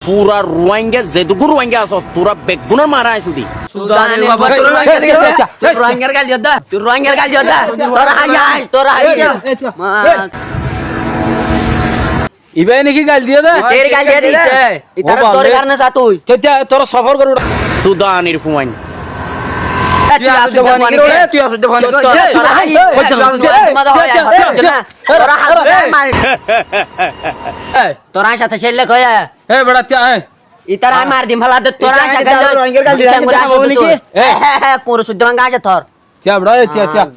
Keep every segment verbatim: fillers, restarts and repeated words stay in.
Fura Ruáingga, zedúggu Ruáingga asó, fura beggúnor mara aisódi. Sudanir bafa, tui Ruáinggar gail diyós dé. Tui Ruáinggar gail diyós dé. Tui Ruáinggar gail diyós dé. Tor hái, tor hái. Ibá ene ki gail diyé dé? Iter gail diyé dé, ite. Itará dóri fare ná sa tui. Tui, tui, tor sofór gorí uçá. Sudanir fuain. E, tui asódde fuain, tui asódde fuain. Tor hái, tor hái. E, tor hái sáte céille koi. E, beça, tui, e. Itará añí mari dim félai de, tor añí sáte céille. Ruáinggar gail diyé, tor añí sáte céille. E, e, e, kuru suddó banga asé tor. Tiya beça, e, tiya, tiya.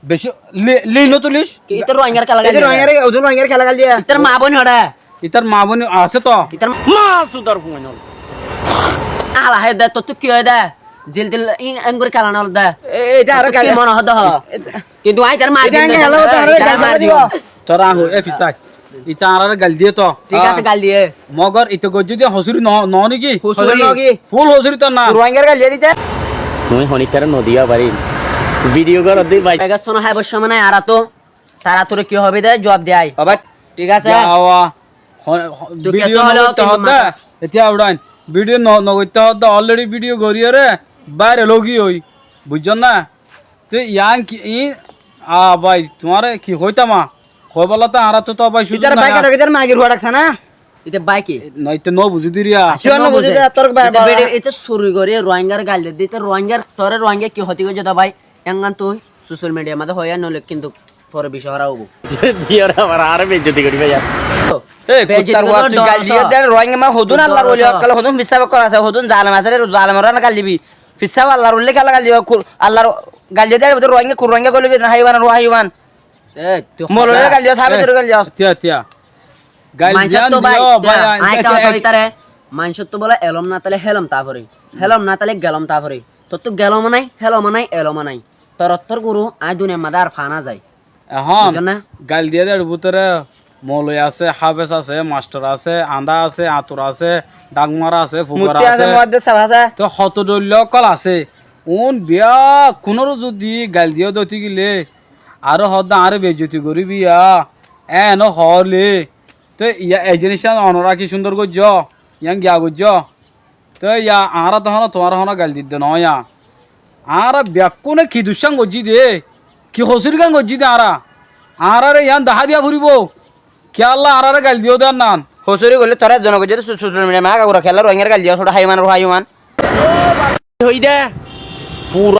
Beci li, li no tulis. Ki itar Ruáinggar kela gail diye? Ruáinggar, odu Ruáinggar kela gail diye. Itar ma boin hoçé? Itar ma boin asé to. Itar ma sudar fuain ol. Ala he de, tottú ki óiye de? Zil til in, engori kela no de. E, eta aró ki mone hoó de ho? Kintu añí itar ma dim de, itar ma dim. Tor añí e fisai. Ita añáráre gail diyé to. Thík asé, gail diyé. Mogor ite goijjé de hosúri no, no niki? Hosúri no ki? Ful hosúri to na. Ruáinggar gail diyé de ite. Tuñí honíkkáre no diya fari. Video goró de bái. Bega sono haibar somoi nai añára to. Tara tore ki hobe de juab de ai. Baba. Thík asé? Tui video no goitte hoó de. Etiya uçain. Video no, no goitte hoó de. Already video goriyóre viral ói giyói. Buijjó na? Te yián ki, i, a bái, tuáñre ki hoitam a? Hoibolla to añára to, to bái, cúzug nai. Itar bái ki? No, ite no buzí diriya. Ite suri gorí Ruáinggar gail de, ite Ruáinggar, tore Ruáingga ki hoti goijjé de bái? Engán tui social media mazé hoiya, noile kintu fore bicí hóraf óibo. Diyóre abar añáre beizzoti gorí bái. E, kuttar fua, tui gail diyós de, Ruáingga ma hodún Allar oli ókkol, hodún fissá ókkol asé, hodún zalem asé, zalemoré gail dibi. Fissá Allar ulle kela gail diba, kur, Allar gail diba de, Ruáingga, kur Ruáingga goli, haiban, Ruáingga haiban. E, tui molore gail diyós, háfezore gail diyós. Tiya, tiya. Gail diyan diyo, bái, añí tiya, hotá hoito tare, maincóttu bóle elóm no táile hélom ta fore. Hélom no táile gelom ta fore. Tottú gelom nai, hélom nai, elóm nai. Tor ottór guru, añí duniyar mazé ar fa no zai. Ehón, buijjó na? Gail diye de, er bútore moloi asé, háfez asé, mastor asé, añdá asé, añtur asé, dhakmar asé, fukara asé, mutti asé, muhaddes sáb asé. Te hoto dhoilla ókkol asé. Un biya kunóre zudi gail diye de óti gile, aró hoó de añáre beizzoti gorí biya, en hoóle. Te iya, e jiníc yián onorá ki cúndor goijjó, yián giya goijjó. Te ya, añára to honó tuáñre honó gail didde noó ya. Añára bekkúne ki duccán goijjí de, ki hosúrigán goijjí de añára. Añáráre yián dahá diya foribó. Kiyólla añáráre gail diyó de annán. Hosúri goillé toré ezzone goijjé de, so-, social media mazé aga gura kiyólla Ruáinggare gail diyó, sóra háiman, ruháiman. Hoói de, fura